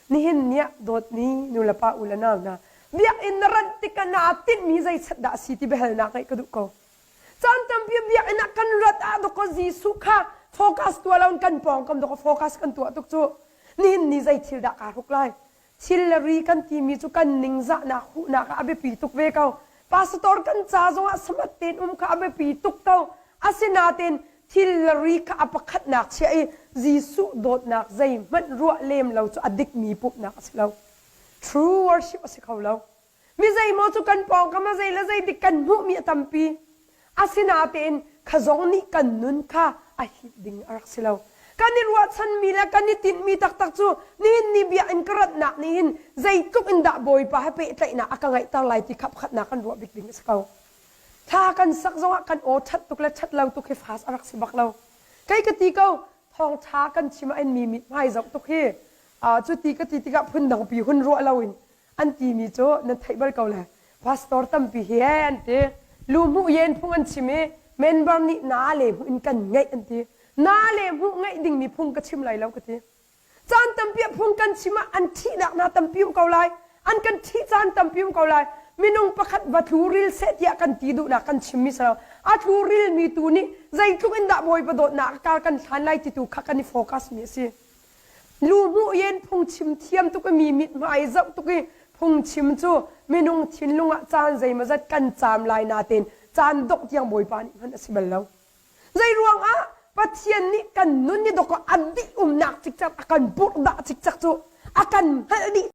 Nihin ni ah dawtmi nulepa u le nau hna, biakinn na rat tikah naa tinhmi zeichat dah a si ti biahalnak ngeih ka duh ko. Caan tampi biakinn ah kan rat ah dawkaw Jesuh kha focus tuah loin kan pawngkam dawkaw focus kan tuah tuk cu. Nihin ni zei thil dah kaa hruk lai? Thil le ri kan timi cu kan ningzahnak huhnak ah a biapi tuk ve ko. Pastor kan ca zongah samat tein um kha a biapi tuk ko. Asinain thil le ri kha a pakhatnak chiah i Jesuh dawtnak zeihmanh ruah lem lo cu a dikmi pumhnak a si lo. True worship a si kho lo. Mi zeimaw cu kan pawngkam ah zei le zei dik kan hmuhmi a tampi. Asinain kha zong nih kan nun kha a hit ding a rak si lo. Kan i ruahchanmi le kan i tinhmi taktak cu nihin ni biakinn ka ratnak nih hin zeitluk in dah Bawipa he pehtlaihnak a ka ngeihter lai ti kha pakhatnak kan ruah bik ding a si ko. Thla kan sak zongah kan aw ṭhat tuk le ṭhat lo tuk hi fas a rak si bak lo. Kei ka ti ko, thawngṭha kan chim ah in mi mithmai zoh tuk hi cu ti ka ti tikah phundangpi hun ruah loin an timi cu nan theih bal ko le pastor tampi hi he an ti lu hmuh yen phung an chim i member nih na le hmuh in kan ngeih an ti na le hmuh ngeih dingmi phung ka chim lai lo ka ti caan tampi ah phung kan chim ah an thihnak hna tampi um ko lai an kan thih caan tampi um ko lai minung pakhat va tlu ril seh tiah kan ti duhnak kan chimmi si lo a tlu rilmi tu nih zeitluk in dah bawipa dawtnak a kar kan hlan lai ti tu kha kan i focus mi a si Lu hmuh yen phungchim thiam tuk i mi mithmai zoh tuk i phungchim cu minung thinlung ah caan zeimawzat kan caam lai natein caan dongh tiang Bawipa nih hman a si bal lo. Zei ruangah Pathian nih kan nun ni dawk a dih umnak cikcek a kan purhdah cikcek cu a kan hngalh dih.